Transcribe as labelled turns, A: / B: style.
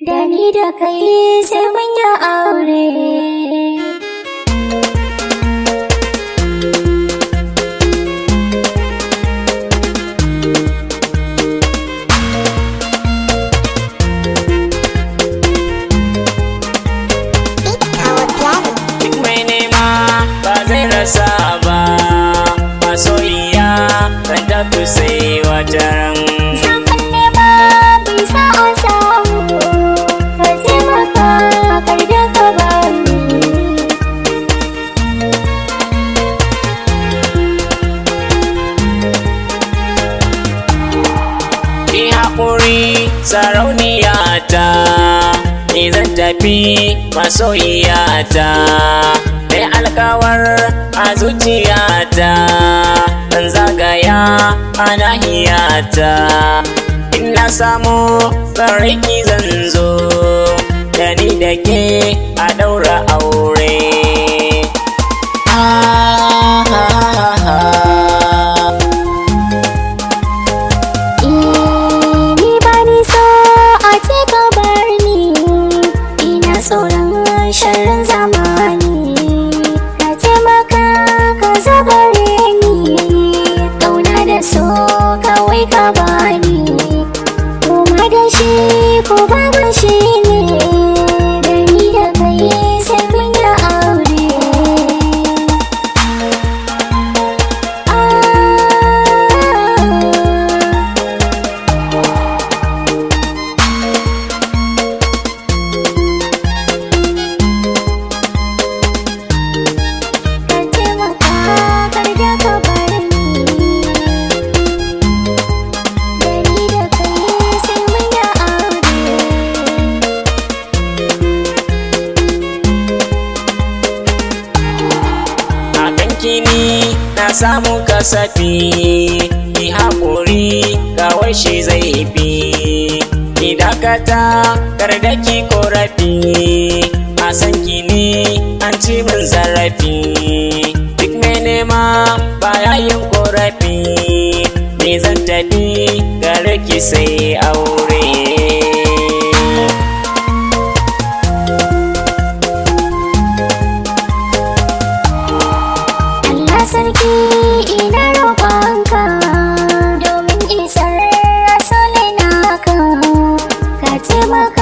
A: Da ni da kai sai mun yi aure.
B: Duk mai nema ba zai rasa ba, masoyiya kan tafi sai wataran.
A: Zafin nema bai sa a samu, ka taimaka kar da ka bani.
B: Ki haƙuri sarauniyata, ni zan tafi masoyiyata. Mai alkawar a zuciyata, zan zagaya a nahiyata. In na samu tsarki zan zo, da ni da ke a ɗaura aure. Ah, ah, ah, ah.
A: Ni ba ni so a ce ka bar ni, ina tsoron sharrin zamani. Ka taimaka ka zabare ni, kauna da so kawai ka bani. Koma da shi ko babu shi ne, da ni da kai sai mun yi aure. Ah. Ka taimaka kar da ka bar ni, da ni da kai sai mun yi aure.
B: A kan kini na samu kasafi, ki haƙuri kawai shi zai fi. Ki dakata kar da ki korafi, a san kini an ci min zarafi. Duk mai nema baya yin korafi, ni zan tafi gare ki sai aure.
A: Allah sarki ina roƙonka domin isar rasuli naka, ka taimaka.